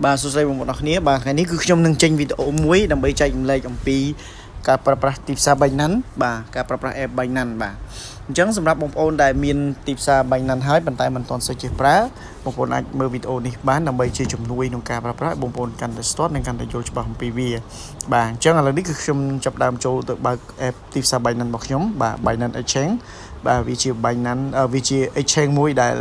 បាទសួស្តីបងប្អូនអរគ្នាបាទថ្ងៃនេះគឺខ្ញុំនឹងចេញវីដេអូមួយដើម្បីចែករំលែកអំពីការប្រើប្រាស់ទីផ្សារ Binance បាទការប្រើប្រាស់ app Binance បាទអញ្ចឹងសម្រាប់បងប្អូនដែលមានទីផ្សារ Binance ហើយប៉ុន្តែមិនទាន់សូវចេះប្រើបងប្អូនអាចមើលវីដេអូនេះបានដើម្បីជាជំនួយក្នុងការប្រើប្រាស់បងប្អូនកាន់តែស្ទាត់និងកាន់តែយល់ច្បាស់អំពីវាបាទអញ្ចឹងឥឡូវនេះគឺខ្ញុំចាប់ផ្ដើមចូលទៅបើក app ទីផ្សារ Binance របស់ខ្ញុំបាទ Binance Exchange បាទវាជា Binance វាជា exchange មួយដែល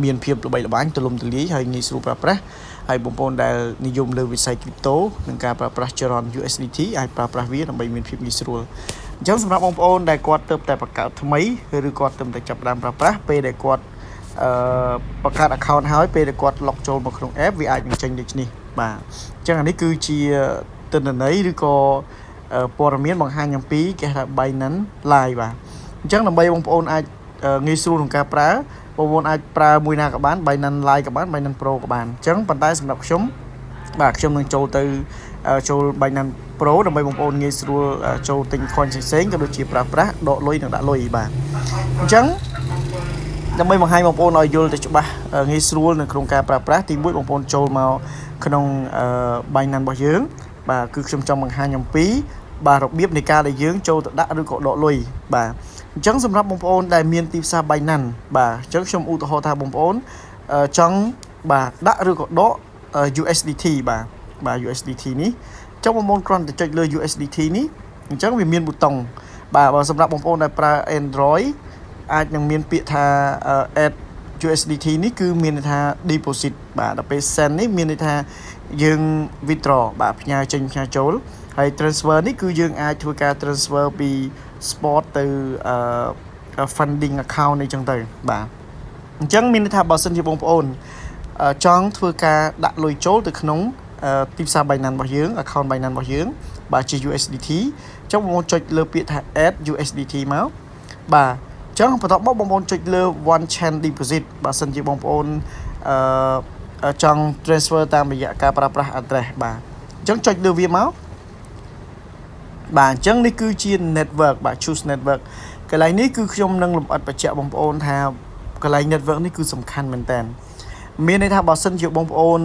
មានភាពល្បីល្បាញទូលំទូលាយហើយងាយស្រួលប្រើប្រាស់ហើយបងប្អូនដែលនិយមលើវិស័យ crypto និងការប្រើប្រាស់ចរន្ត USDT អាចប្រើប្រាស់វាដើម្បីមានភាពងាយស្រួលអញ្ចឹងសម្រាប់បងប្អូនដែលគាត់ទើបតែបង្កើតថ្មីឬគាត់ទើបតែចាប់ផ្ដើមប្រើប្រាស់ពេលដែលគាត់អឺបង្កើត account ហើយពេលដែលគាត់ log ចូលមកក្នុង app វាអាចនឹងចេញដូចនេះបាទអញ្ចឹងអានេះគឺជាទិន្នន័យឬក៏ព័ត៌មានបង្ហាញអំពីគេហៅថា Binance Lite បាទអញ្ចឹងដើម្បីបងប្អូនអាចងាយស្រួលក្នុងការប្រើបងប្អូនអាចប្រើមួយណាក៏បាន Binance Lite ក៏បាន Binance Pro ក៏បានអញ្ចឹងប៉ុន្តែសម្រាប់ខ្ញុំបាទខ្ញុំនឹងចូលទៅចូល Binance Pro ដើម្បីបងប្អូនងាយស្រួលចូលទិញ coin ផ្សេងៗក៏ដូចជាប្រើប្រាស់ដកលុយនិងដាក់លុយបាទអញ្ចឹងដើម្បីបង្ហាញបងប្អូនឲ្យយល់ទៅច្បាស់ងាយស្រួលនៅក្នុងការប្រើប្រាស់ទីមួយបងប្អូនចូលមកក្នុង Binance របស់យើងបាទគឺខ្ញុំចង់បង្ហាញអំពីបាទរបៀបនៃការដែលយើងចូលទៅដាក់ឬក៏ដកលុយបាទអញ្ចឹងសម្រាប់បងប្អូនដែលមានទីផ្សារ Binance បាទអញ្ចឹងខ្ញុំឧទាហរណ៍ថាបងប្អូនចង់បាទដាក់ឬក៏ដក USDT បាទបាទ USDT នេះអញ្ចឹងបងប្អូនគ្រាន់តែចុចលើ USDT នេះអញ្ចឹងវាមានប៊ូតុងបាទបើសម្រាប់បងប្អូនដែលប្រើ Android អាចនឹងមានពាក្យថា add USDT នេះគឺមានន័យថា deposit បាទដល់ពេល send នេះមានន័យថាយើង withdraw បាទផ្ញើចេញផ្ញើចូលហើយ transfer នេះគឺយើងអាចធ្វើការ transfer ពី spot ទៅ funding account អីចឹងទៅបាទអញ្ចឹងមានន័យថាបើសិនជាបងប្អូន ចង់ធ្វើការដាក់លុយចូលទៅក្នុងទីផ្សារ Binance របស់យើង account Binance របស់យើងបាទជា USDT អញ្ចឹងបងប្អូនចុចលើពាក្យថា add USDT មកបាទអញ្ចឹងបន្ទាប់មកបងប្អូនចុចលើ on chain deposit បើសិនជាបងប្អូនអឺចង់ transfer តាមរយៈការប្រើប្រាស់ address បាទអញ្ចឹងចុចលើវាមកបាទអញ្ចឹងនេះគឺជា network បាទ choose network កន្លែងនេះគឺខ្ញុំនឹងលម្អិតបញ្ជាក់បងប្អូនថាកន្លែង network នេះគឺសំខាន់មែនតើមានន័យថាបើសិនជាបងប្អូន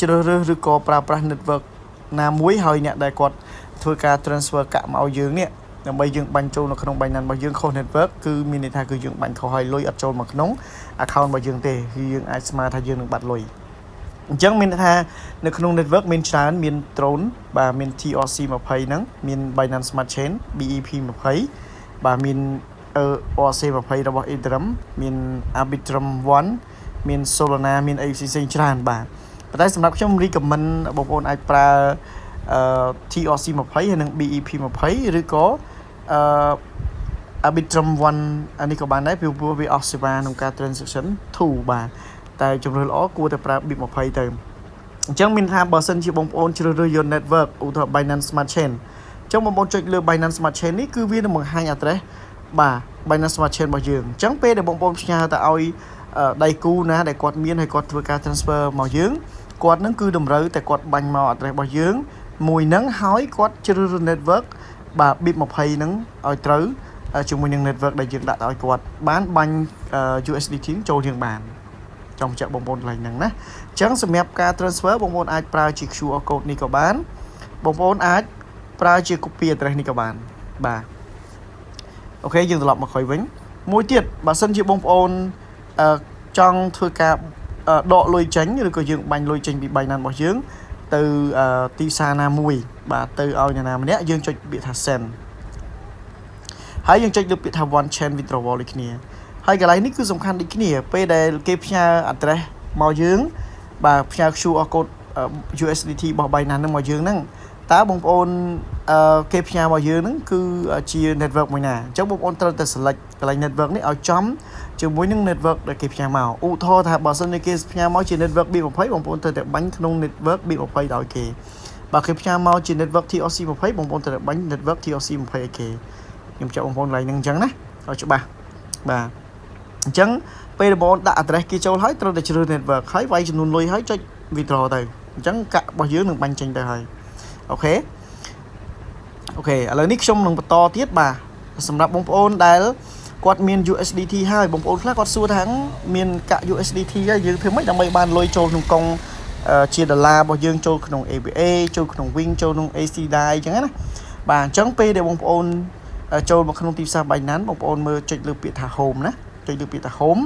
ជ្រើសរើសឬក៏ប្រើប្រាស់ network ណាមួយហើយអ្នកដែលគាត់ធ្វើការ transfer កាក់មកឲ្យយើងនេះដើម្បីយើងបាញ់ចូលនៅក្នុង Binance របស់យើងខុស network គឺមានន័យថាគឺយើងបាញ់ខុសហើយលុយអត់ចូលមកក្នុង account របស់យើងទេគឺយើងអាចស្មើថាយើងនឹងបាត់លុយអញ្ចឹងមានន័យថានៅក្នុង network មានច្រើនមាន Tron បាទមាន TRC 20ហ្នឹងមាន Binance Smart Chain BEP 20បាទមាន ERC 20របស់ Ethereum មាន Arbitrum 1មាន Solana មានអីផ្សេងៗច្រើនបាទប៉ុន្តែសម្រាប់ខ្ញុំ recommend បងប្អូនអាចប្រើអឺ TRC 20ហើយនិង BEP 20ឬក៏អឺ Arbitrum 1អានេះក៏បានដែរពីព្រោះវាអស់សេវាក្នុងការ transaction 2បាទតែជំរឿនល្អគួរតែប្រើ BEP 20ទៅអញ្ចឹងមានថាបើសិនជាបងប្អូនជ្រើសរើសយក network ឧទាហរណ៍ Binance Smart Chain អញ្ចឹងបងប្អូនចុចលើ Binance Smart Chain នេះគឺវានឹងបង្ហាញ address បាទ Binance Smart Chain របស់យើងអញ្ចឹងពេលដែលបងប្អូនផ្ញើទៅឲ្យដៃគូណាដែលគាត់មានហើយគាត់ធ្វើការ transfer មកយើងគាត់នឹងគឺតម្រូវតែគាត់បាញ់មក address របស់យើងមួយហ្នឹងហើយគាត់ជ្រើសរើស network បាទ BEP 20ហ្នឹងឲ្យត្រូវជាមួយនឹង network ដែលយើងដាក់ឲ្យគាត់បានបាញ់ USDT ចូលយើងបានចង់បញ្ជាក់បងប្អូនកន្លែងហ្នឹងណាអញ្ចឹងសម្រាប់ការ transfer បងប្អូនអាចប្រើជា QR code នេះក៏បានបងប្អូនអាចប្រើជា copy address នេះក៏បានបាទ OK យើងត្រឡប់មកក្រោយវិញមួយទៀតបើសិនជាបងប្អូនអឺចង់ធ្វើការ ដកលុយចេញឬក៏យើងបាញ់លុយចេញពី Binance របស់យើងទៅទីផ្សារណាមួយបាទទៅឲ្យនរណាម្នាក់យើងចុចពាក្យថា send ហើយយើងចុចលើពាក្យថា on chain withdrawal ដូចគ្នាហើយកន្លែងនេះគឺសំខាន់ដូចគ្នាពេលដែលគេផ្ញើ address មកយើងបាទផ្ញើ QR code USDT របស់ Binance ហ្នឹងមកយើងហ្នឹងតើបងប្អូនគេផ្ញើមកយើងហ្នឹងគឺជា network មួយណាអញ្ចឹងបងប្អូនត្រូវតែ select កន្លែង network នេះឲ្យចំជាមួយនឹង network ដែលគេផ្ញើមកឧទាហរណ៍ថាបើសិនជាគេផ្ញើមកជា network BEP20 បងប្អូនត្រូវតែបាញ់ក្នុង network BEP20 ដល់គេបើគេផ្ញើមកជា network TRC20 បងប្អូនត្រូវតែបាញ់ network TRC20 ឲ្យគេខ្ញុំចាក់បងប្អូនកន្លែងហ្នឹងអញ្ចឹងណាឲ្យច្បាស់បាទអញ្ចឹងពេលបងប្អូនដាក់ address គេចូលហើយត្រូវតែជ្រើស network ហើយវាយចំនួនលុយហើយចុច withdraw ទៅអញ្ចឹងកាក់របស់យើងនឹងបាញ់ចេញទៅហើយ OK OK ឥឡូវនេះខ្ញុំនឹងបន្តទៀតបាទសម្រាប់បងប្អូនដែលគាត់មាន USDT ហើយបងប្អូនខ្លះគាត់សួរថាមានកាក់ USDT ហើយយើងធ្វើម៉េចដើម្បីបានលុយចូលក្នុងកុង ជាដុល្លាររបស់យើងចូលក្នុង ABA ចូលក្នុង Wing ចូលក្នុង AC ដែរអញ្ចឹងណាបាទអញ្ចឹងពេលដែលបងប្អូនចូលមកក្នុងទីផ្សារ Binance បងប្អូនមើលចុចលើពាក្យថា home ណាចុចលើពាក្យថា home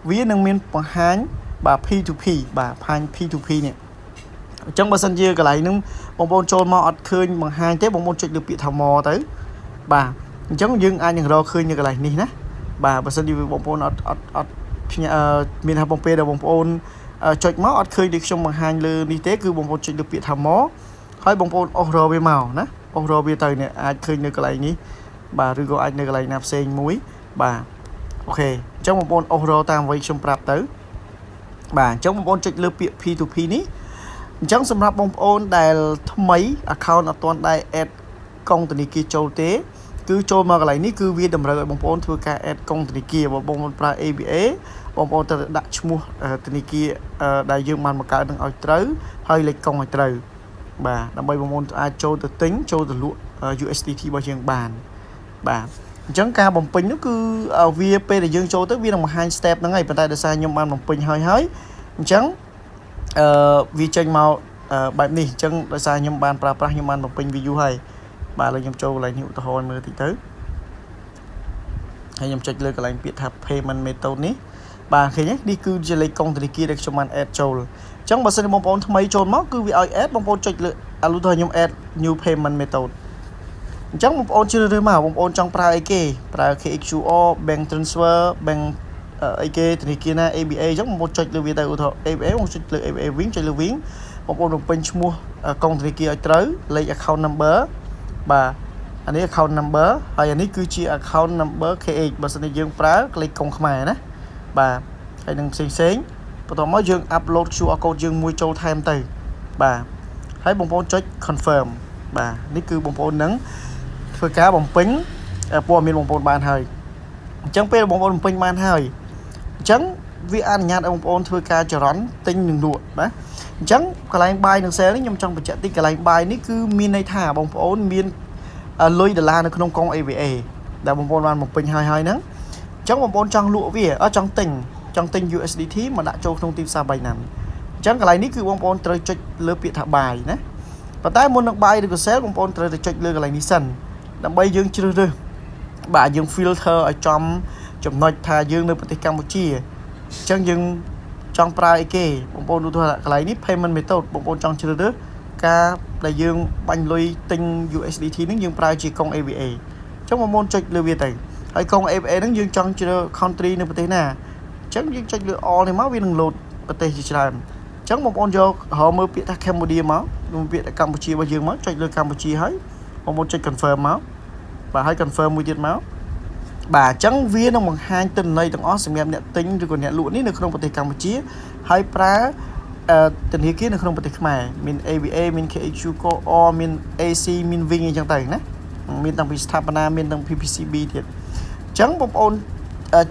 វានឹងមានបង្ហាញបាទ P2P បាទបង្ហាញ P2P នេះអញ្ចឹងបើសិនជាកន្លែងហ្នឹងបងប្អូនចូលមកអត់ឃើញបង្ហាញទេបងប្អូនចុចលើពាក្យថា more ទៅបាទអញ្ចឹងយើងអាចនឹងរកឃើញនៅកន្លែងនេះណាបាទបើសិនជាបងប្អូនអត់អត់អត់ផ្ញើមានថាបងពេលដែលបងប្អូនចុចមកអត់ឃើញដូចខ្ញុំបង្ហាញលើនេះទេគឺបងប្អូនចុចលើពាក្យថា more ហើយបងប្អូនអូសរវាមកណាអូសរវាទៅនេះអាចឃើញនៅកន្លែងនេះបាទឬក៏អាចនៅកន្លែងណាផ្សេងមួយបាទ OK អញ្ចឹងបងប្អូនអូសរតាមអ្វីខ្ញុំប្រាប់ទៅបាទអញ្ចឹងបងប្អូនចុចលើពាក្យ P2P នេះអញ្ចឹងសម្រាប់បងប្អូនដែលថ្មី account អត់ទាន់ដែរ add កុងធនាគារចូលទេគឺចូលមកកន្លែងនេះគឺវាតម្រូវឲ្យបងប្អូនធ្វើការ add កុងធនាគារបើបងប្អូនប្រើ ABA បងប្អូនត្រូវដាក់ឈ្មោះធនាគារដែលយើងបានបង្កើតនឹងឲ្យត្រូវហើយលេខកុងឲ្យត្រូវបាទដើម្បីបងប្អូនអាចចូលទៅទិញចូលទៅលក់ USDT របស់យើងបានបាទអញ្ចឹងការបំពេញនោះគឺវាពេលដែលយើងចូលទៅវានឹងបង្ហាញ step ហ្នឹងហើយប៉ុន្តែដោយសារខ្ញុំបានបំពេញហើយហើយអញ្ចឹងអឺវាចេញមកបែបនេះអញ្ចឹងដោយសារខ្ញុំបានប្រើប្រាស់ខ្ញុំបានបំពេញ view ហើយបាទឥឡូវខ្ញុំចូលកន្លែងនេះឧទាហរណ៍មើលតិចទៅហើយខ្ញុំចុចលើកន្លែងពាក្យថា payment method នេះបាទឃើញទេនេះគឺជាលេខកុងធនាគារដែលខ្ញុំបាន add ចូលអញ្ចឹងបើសិនជាបងប្អូនថ្មីចូលមកគឺវាឲ្យ add បងប្អូនចុចលើឥឡូវទៅខ្ញុំ add new payment method អញ្ចឹងបងប្អូនជ្រើសរើសមកបងប្អូនចង់ប្រើអីគេប្រើ KHQR bank transfer bank អីគេធនាគារណា ABA អញ្ចឹងបងប្អូនចុចលើវាទៅឧទាហរណ៍ ABA បងចុចលើ ABA វិញចុចលើវិញបងប្អូនបំពេញឈ្មោះកុងធនាគារឲ្យត្រូវលេខ account number បាទអានេះ account number ហើយអានេះគឺជា account number KH បើសិនជាយើងប្រើលេខកុងខ្មែរណាបាទហើយនឹងផ្សេងផ្សេងបន្ទាប់មកយើង upload QR code យើងមួយចូលថែមទៅបាទហើយបងប្អូនចុច confirm បាទនេះគឺបងប្អូននឹងធ្វើការបំពេញព័ត៌មានបងប្អូនបានហើយអញ្ចឹងពេលបងប្អូនបំពេញបានហើយអញ្ចឹងវាអនុញ្ញាតឲ្យបងប្អូនធ្វើការចរន្តទិញនិងលក់ណាអញ្ចឹងកន្លែង buy និង sell នេះខ្ញុំចង់បញ្ជាក់តិចកន្លែង buy នេះគឺមានន័យថាបងប្អូនមានលុយដុល្លារនៅក្នុងកុង ABA ដែលបងប្អូនបានបំពេញហើយហើយហ្នឹងអញ្ចឹងបងប្អូនចង់លក់វាអត់ចង់ទិញចង់ទិញ USDT មកដាក់ចូលក្នុងទីផ្សារ Binance អញ្ចឹងកន្លែងនេះគឺបងប្អូនត្រូវចុចលើពាក្យថា buy ណាប៉ុន្តែមុននឹង buy ឬក៏ sell បងប្អូនត្រូវតែចុចលើកន្លែងនេះសិនដើម្បីយើងជ្រើសរើសបាទយើង filter ឲ្យចំចំណុចថាយើងនៅប្រទេសកម្ពុជាអញ្ចឹងយើងចង់ប្រើអីគេបងប្អូនឧទាហរណ៍កន្លែងនេះ payment method បងប្អូនចង់ជ្រើសរើសការដែលយើងបាញ់លុយទិញ USDT ហ្នឹងយើងប្រើជាកុង ABA អញ្ចឹងបងប្អូនចុចលើវាទៅហើយកុង ABA ហ្នឹងយើងចង់ជ្រើស country នៅប្រទេសណាអញ្ចឹងយើងចុចលើ all នេះមកវានឹង load ប្រទេសជាច្រើនអញ្ចឹងបងប្អូនយករកមើលពាក្យថា Cambodia មកមើលពាក្យថាកម្ពុជារបស់យើងមកចុចលើកម្ពុជាហើយបងប្អូនចុច confirm មកបាទហើយ confirm មួយទៀតមកបាទអញ្ចឹងវានឹងបង្ហាញទិន្នន័យទាំងអស់សម្រាប់អ្នកទិញឬក៏អ្នកលក់នេះនៅក្នុងប្រទេសកម្ពុជាហើយប្រើធនាគារនៅក្នុងប្រទេសខ្មែរមាន ABA មាន KHQR មាន AC មាន Wing អីចឹងទៅណាមានតាំងពីស្ថាបនាមានតាំង PPCB ទៀតអញ្ចឹងបងប្អូន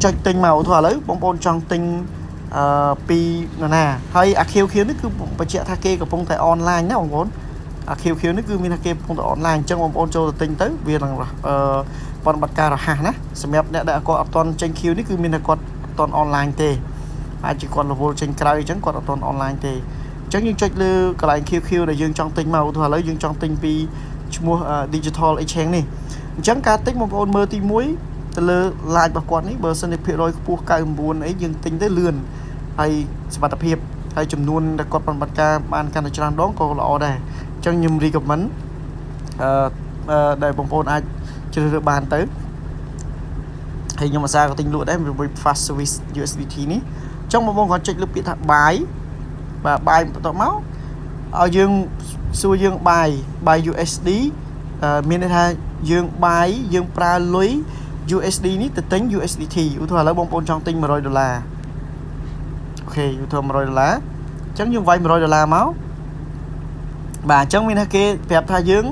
ចុចទិញមកឧទាហរណ៍ឥឡូវបងប្អូនចង់ទិញអឺពីនរណាហើយអា QQ នេះគឺបញ្ជាក់ថាគេកំពុងតែអនឡាញណាបងប្អូនអា QQ នេះគឺមានថាគេកំពុងតែអនឡាញអញ្ចឹងបងប្អូនចូលទៅទិញទៅវានឹងអឺប្រតិបត្តិការរហ័សណាសម្រាប់អ្នកដែលគាត់អត់ទាន់ចេញ Q នេះគឺមានតែគាត់អត់ទាន់អនឡាញទេអាចជាគាត់រវល់ចេញក្រៅអញ្ចឹងគាត់អត់ទាន់អនឡាញទេអញ្ចឹងយើងចុចលើកន្លែង QQ ដែលយើងចង់ទិញមកឧទាហរណ៍ឥឡូវយើងចង់ទិញពីឈ្មោះ Digital Exchange នេះអញ្ចឹងការទិញបងប្អូនមើលទី1ទៅលើ line របស់គាត់នេះបើសិនជាភាគរយខ្ពស់99អីយើងទិញទៅលឿនហើយសុវត្ថិភាពហើយចំនួនដែលគាត់ប្រតិបត្តិការបានកាន់តែច្រើនដងក៏ល្អដែរអញ្ចឹងខ្ញុំ recommend អឺដែលបងប្អូនអាចជ្រើសរើសបានទៅហើយខ្ញុំអាសាក៏ទិញលក់ដែរជាមួយ fast service USDT នេះអញ្ចឹងបងប្អូនគាត់ចុចលើពាក្យថា buy បាទ buy បន្ទាប់មកឲ្យយើងសួរយើង buy USD មានន័យថាយើង buy យើងប្រើលុយ USD នេះទៅទិញ USDT ឧទាហរណ៍ឥឡូវបងប្អូនចង់ទិញ100ដុល្លារ OK ឧទាហរណ៍100ដុល្លារអញ្ចឹងយើងវាយ100ដុល្លារមកបាទអញ្ចឹងមានថាគេប្រាប់ថាយើង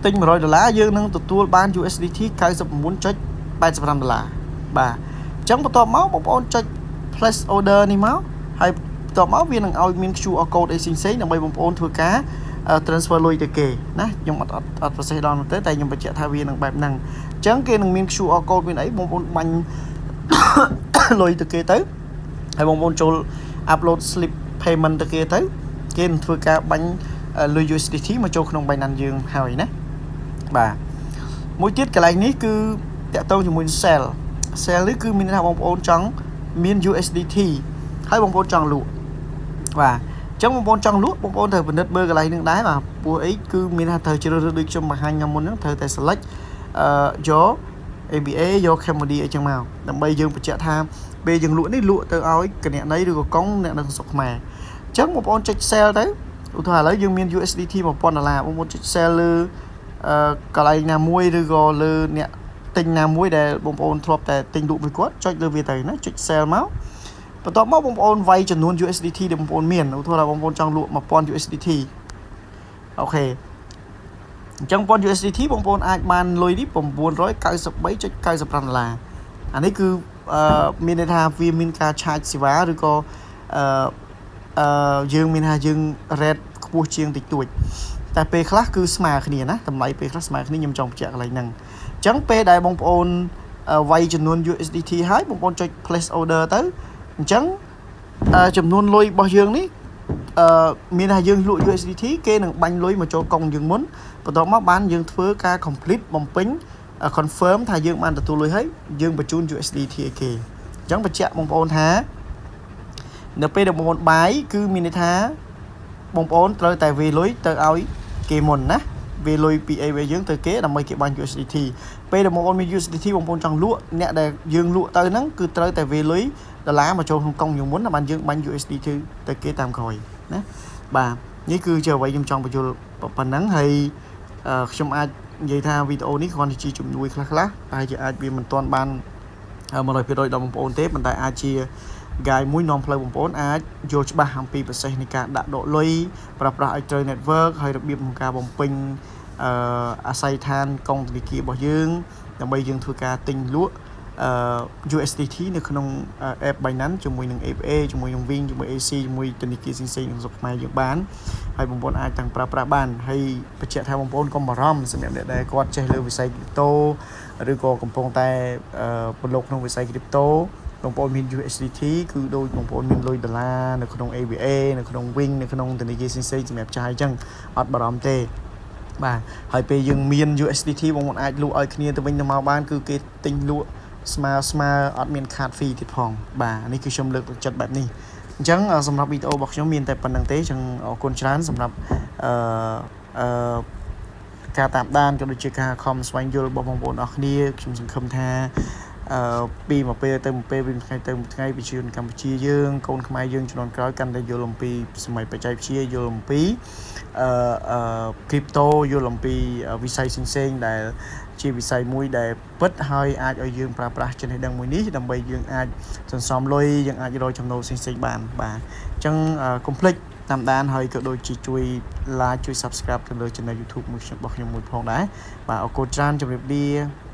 ទិញ100ដុល្លារយើងនឹងទទួលបាន USDT 99.85ដុល្លារបាទអញ្ចឹងបន្ទាប់មកបងប្អូនចុច place order នេះមកហើយបន្ទាប់មកវានឹងឲ្យមាន QR code អីផ្សេងៗដើម្បីបងប្អូនធ្វើការ transfer លុយទៅគេណាខ្ញុំអត់អត់អត់ប្រសេសដល់នោះទេតែខ្ញុំបញ្ជាក់ថាវានឹងបែបហ្នឹងអញ្ចឹងគេនឹងមាន QR code មានអីបងប្អូនបាញ់ លុយទៅគេទៅហើយបងប្អូនចូល upload slip payment ទៅគេទៅ គេនឹងធ្វើការបាញ់លុយ USDT មកចូលក្នុង Binance យើងហើយណាបាទមួយទៀតកន្លែងនេះគឺតាក់ទងជាមួយ sell sell នេះគឺមានន័យថាបងប្អូនចង់មាន USDT ហើយបងប្អូនចង់លក់បាទអញ្ចឹងបងប្អូនចង់លក់បងប្អូនត្រូវពិនិត្យមើលកន្លែងនឹងដែរបាទព្រោះអីគឺមានថាត្រូវជ្រើសរើសដូចខ្ញុំបង្ហាញខ្ញុំមុនហ្នឹងត្រូវតែ select យក ABA យក Cambodia អីចឹងមកដើម្បីយើងបញ្ជាក់ថាពេលយើងលក់នេះលក់ទៅឲ្យគណនីឬក៏កុងអ្នកនៅស្រុកខ្មែរអញ្ចឹងបងប្អូនចុច sell ទៅឧទាហរណ៍ឥឡូវយើងមាន USDT 1000ដុល្លារបងប្អូនចុច sell លើកន្លែងណាមួយឬក៏លើអ្នកទិញណាមួយដែលបងប្អូនធ្លាប់តែទិញលក់មួយគាត់ចុចលើវាទៅណាចុច sell មកបន្ទាប់មកបងប្អូនវាយចំនួន USDT ដែលបងប្អូនមានឧទាហរណ៍ថាបងប្អូនចង់លក់1000 USDT OK អញ្ចឹង1000 USDT បងប្អូនអាចបានលុយនេះ993.95ដុល្លារអានេះគឺអឺមានន័យថាវាមានការ charge សេវាឬក៏យើងមានថាយើង rate ខ្ពស់ជាងតិចតួចតែពេលខ្លះគឺស្មើគ្នាណាតម្លៃពេលខ្លះស្មើគ្នាខ្ញុំចង់បញ្ជាក់កន្លែងហ្នឹងអញ្ចឹងពេលដែលបងប្អូនវាយចំនួន USDT ហើយបងប្អូនចុច place order ទៅអញ្ចឹងចំនួនលុយរបស់យើងនេះមានថាយើងលក់ USDT គេនឹងបាញ់លុយមកចូលកុងយើងមុនបន្ទាប់មកបានយើងធ្វើការ complete បំពេញ confirm ថាយើងបានទទួលលុយហើយយើងបញ្ជូន USDT ឲ្យគេអញ្ចឹងបញ្ជាក់បងប្អូនថានៅពេលដែលបងប្អូន buy គឺមានន័យថាបងប្អូនត្រូវតែវេលុយទៅឲ្យគេមុនណាវេលុយពី ABA យើងទៅគេដើម្បីគេបាញ់ USDT ពេលដែលបងប្អូនមាន USDT បងប្អូនចង់លក់អ្នកដែលយើងលក់ទៅហ្នឹងគឺត្រូវតែវេលុយដុល្លារមកចូលក្នុងកុងយើងមុនដើម្បីយើងបាញ់ USDT ទៅគេតាមក្រោយណាបាទនេះគឺជាអ្វីខ្ញុំចង់បញ្យល់ប៉ុណ្ណឹងហើយខ្ញុំអាចនិយាយថាវីដេអូនេះគ្រាន់តែជាជំនួយខ្លះៗប្រហែលជាអាចវាមិនទាន់បាន100%ដល់បងប្អូនទេប៉ុន្តែអាចជា guide មួយនាំផ្លូវបងប្អូនអាចយល់ច្បាស់អំពីprocess នៃការដាក់ដកលុយប្រើប្រាស់ឲ្យត្រូវ network ហើយរបៀបក្នុងការបំពេញអាស័យដ្ឋានកងធនាគាររបស់យើងដើម្បីយើងធ្វើការទិញលក់USDT នៅក្នុង app Binance ជាមួយនឹង ABA ជាមួយនឹង Wing ជាមួយ AC ជាមួយធនាគារផ្សេងៗក្នុងស្រុកខ្មែរយើងបានហើយបងប្អូនអាចតាំងប្រើប្រាស់បានហើយបញ្ជាក់ថាបងប្អូនកុំបារម្ភសម្រាប់អ្នកដែលគាត់ចេះលើវិស័យ crypto ឬក៏កំពុងតែប្រឡូកក្នុងវិស័យ crypto បងប្អូនមាន USDT គឺដូចបងប្អូនមានលុយដុល្លារនៅក្នុង ABA នៅក្នុង Wing នៅក្នុងធនាគារផ្សេងៗសម្រាប់ចាយអញ្ចឹងអត់បារម្ភទេបាទហើយពេលយើងមាន USDT បងប្អូនអាចលក់ឲ្យគ្នាទៅវិញទៅមកបានគឺគេទិញលក់ស្មើស្មើអត់មានខាត fee ទៀតផងបាទនេះគឺខ្ញុំលើកទឹកចិត្តបែបនេះអញ្ចឹងសម្រាប់វីដេអូរបស់ខ្ញុំមានតែប៉ុណ្្នឹងទេអញ្ចឹងអរគុណច្រើនសម្រាប់អឺអឺការតាមដានក៏ដូចជាការខំស្វែងយល់របស់បងប្អូនអរគ្នាខ្ញុំសង្ឃឹមថាពីមួយពេលទៅមួយពេលពីមួយថ្ងៃទៅមួយថ្ងៃប្រជាជនកម្ពុជាយើងកូនខ្មែរយើងជំនាន់ក្រោយកាន់តែយល់អំពីសម័យបច្ចេកវិទ្យាយល់អំពីអឺ crypto យល់អំពីវិស័យផ្សេងៗដែលជាវិស័យមួយដែលពិតហើយអាចឲ្យយើងប្រើប្រាស់ចំណេះដឹងមួយនេះដើម្បីយើងអាចសន្សំលុយយើងអាចរកចំណូលផ្សេងៗបានបាទអញ្ចឹងកុំភ្លេចតាមដានហើយក៏ដូចជាជួយ like ជួយ subscribe ទៅលើ channel YouTube មួយរបស់ខ្ញុំមួយផងដែរបាទអរគុណច្រើនជម្រាបលា។